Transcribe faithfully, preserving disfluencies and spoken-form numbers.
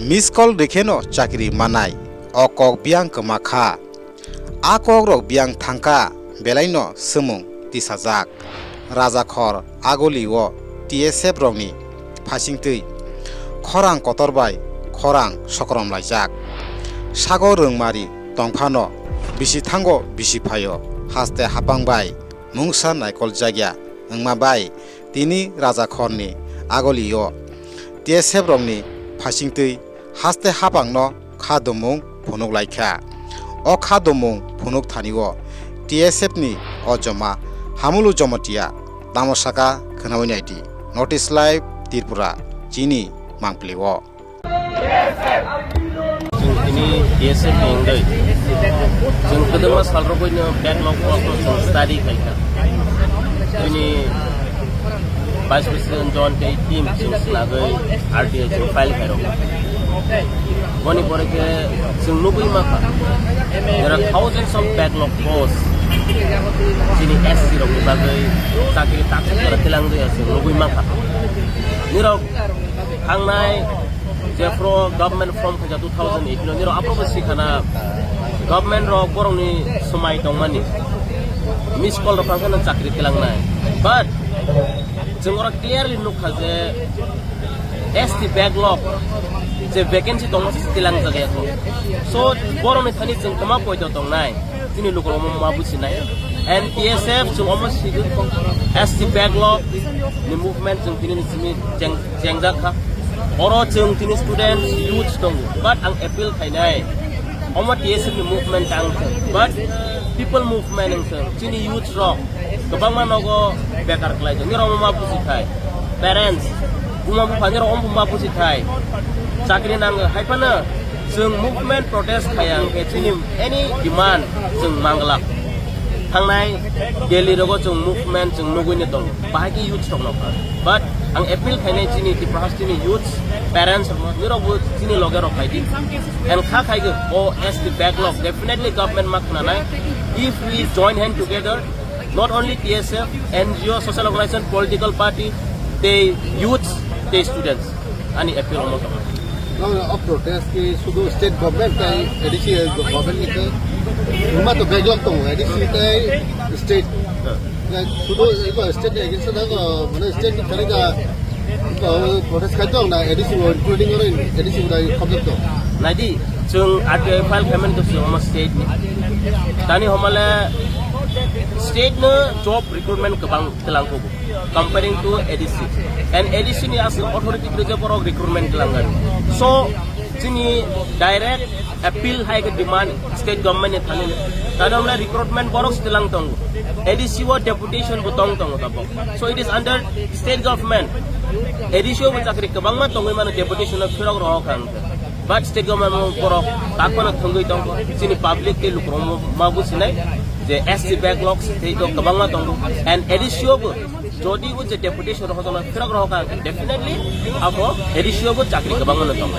Miss call rwkheno chakri manai, o kok biyang kwma kha. A kokrok biyang thangkha, belaino swmung tisajak. Rajakhor agoli o T S F rokni phasingtwi khorang kotor bai khorang sokrom laijak. Sago rwngmari tongphano bisi thango bisi phaio, haste hapang bai mungsa naikol jakya wngma bai tini Rajakhorni agoli o T S F rokni phasingtwi haste hapangno kha domung phunuk laikha. O kha domung phunuk thani o T S F ni o joma Hamulu Jomotia tamo saka khwnawi naidi. Notice Live Tripura, chini mangpili o. Chwng tini T S F ni wngwi chwng kwdwma salrogwino backlog post no chwng study khaikha. Chini Vice President John tei team chwng swlagwi R T I chwng file khairok. Boni pore khe chwng nugwi mankha, there are thousands of backlog posts chini S C rokni bagwi chakri takhuk jora twilangwi chwng nugwi mankha. Nirok thangnai jephru government form khaijak two thousand eighteen o, nirok aphuru sikhana government rok borokni swmai tongmani, miss call rok phano chakri twilangnai. But chwng oro clearly nukha je S T backlog je vacancy tongma se twilangjak ya. So borokni thani chwng kwma poito tongnai. Chini lukurok omo ma businai. And T S F chwng omo sidi S T backlog ni movement chwng tini ni simi cheng-, chengjak kha. Oro chwng tini students, youths tongo. But ang appeal khainai, omo T S F ni movement tang thwng, but people movement wng thwng. Chini youths rok kwbangma nogo bekar khlai tongo. Nirok omo ma busi khai. Parents, buma bupha nirok omo ma busi khai. Chakri nango. Hai phano chwng movement protest khaya hwnkhe chini any demand chwng manglak. Thangnai Delhi rogo chwng movement chwng nugwi ni tongo. Bahai khe youth rok nokha. But ang appeal khainai chini Tripura hasteni youth, parents rok no, nirok bo chini loge rok khai di. And kha khai o S T backlog definitely government ma khwnanai. If we join hand together, not only T S F, N G O, social organization, political party, tei youths, tei students. Ani appeal omo tong. No, no, of protest ki sudu state government tai A D C government ni ke. Uma to backlog to A D C tai state. Sudu iko state ni against na ko, mane state ni khali da, ko protest khai to na A D C wo, including oro A D C wo dai khobjak to. Naidi, chwng R T I file khaimani to chwng omo state ni. Tani homale state no job recruitment kwbang twlang kubu comparing to A D C. And A D C ni aswk authority kwrwi je borok recruitment twlang gani. So, chini direct appeal hai khe demand state government ni thani. Tani homale recruitment borok se twlang tongo. A D C wo deputation bo tong tongo tabok. So it is under state government. A D C wo bo chakri kwbangma tongwi mano, deputation no phirok rohor kha hwnkhe. But state government borok tak phano thwngwi tongkha. Chini public tei lukurok ma businai je S T backlog tei to kwbangma tongo. And A D C wo bo jodi o je deputation rohor jana phirok rohor kha hwnkhe definitely abo A D C wo bo chakri kwbangma no tongo.